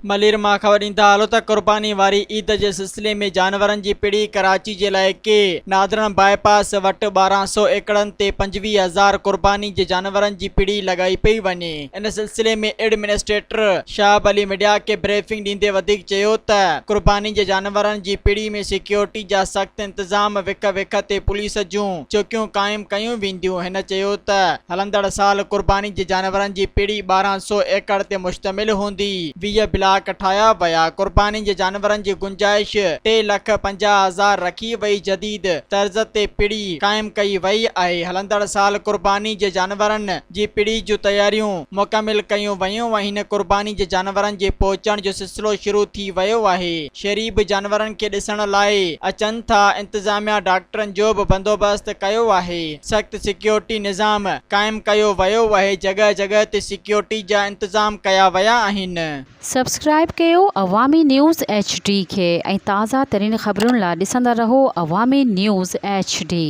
ملير مان خبر ڏيندا هلو ته قرباني واري عيد جي سلسلي ۾ جانورن جي پڙي ڪراچي جي علائقي نادرن باء پاس وٽ 1200 ايڪڙن تي 25000 قرباني جي جانورن جي پڙي لڳائي پئي وڃي ان سلسلي ۾ ايڊمنسٽريٽر شهاب علي ميڊيا کي بريفنگ ڏيندي وڌيڪ چيو ته قرباني جي جانورن جي پڙي ۾ سيڪيورٽي جا سخت انتظام وک وک تي پوليس جون چوڪيون قائم ڪيون وينديون هن چيو ته هلندڙ سال قرباني جي جانورن جي پڙي 1200 ايڪڙ تي مشتمل هوندي، 20 بلاڪ ٺاهيا ويا، قرباني جي جانورن جي گنجائش ٽي لک 50 هزار رکي وئي، جديد طرز تي پڙي قائم ڪئي وئي آهي، هلندڙ سال قرباني جي جانورن جي پڙي جون تياريون مڪمل ڪيون ويون آهن، قرباني جي جانورن جي پهچڻ جو سلسلو شروع ٿي ويو آهي، شهري به جانورن کي ڏسڻ لاء اچن ٿا، انتظاميا ڊاڪٽرن جو به بندوبست ڪيو آهي. سخت سيڪيورٽي نظام قائم ڪيو ويو آهي، جڳهه جڳهه تي سيڪيورٽي جا انتظام ڪيا ويا آهن. سبسڪرائيب ڪيو عوامي نيوز ايڇ ڊي کي ۽ تازه ترين خبرن لا ڏسندا رهو عوامي نيوز ايڇ ڊي.